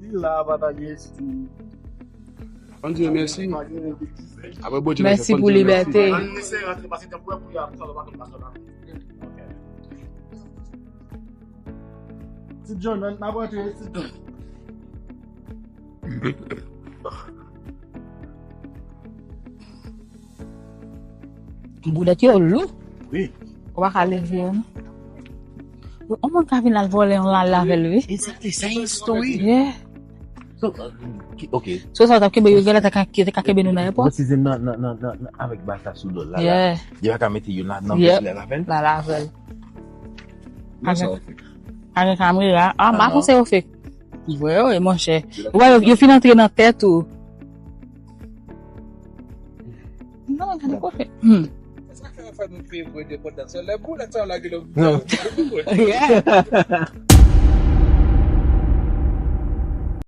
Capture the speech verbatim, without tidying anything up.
Si la, pa ta gen esti. Ann di yo mèsi. Pa gen esti. Apre Bondye Mèsi pou libète. Ann eseye rantre pase tan pou pou y ap travay pa konn pase la. Ti John, ann ap rantre, Ti John. Boulèt yo lou. Wi. Ou pa ka leve yo non. Yo, yon moun ka vin al vòlè yon lal avè l wi. Exactly, sa yon story. Yeah. So, uh, ki- ok. So sa w t ap kenbe yo genlè te ka te ka kenbe nou nan epòt. Racism nan, nan, nan, nan, nan, avèk bal sa sou do l la. la. Yeah. Yo pa ka mete yo nan nan Yeah. lal avè l. Lal avè l. Mwen sa w fè. Avèk kamera. Ah, m pa Aha. panse yo fake. Vre wi, monchè. Ou wè, yo, yo fin antre nan tèt ou. Non, gade kote. Hmm. Sa fè fè nou fevre de potansiyèl. Lè pou lè sa lage lè. Yeah.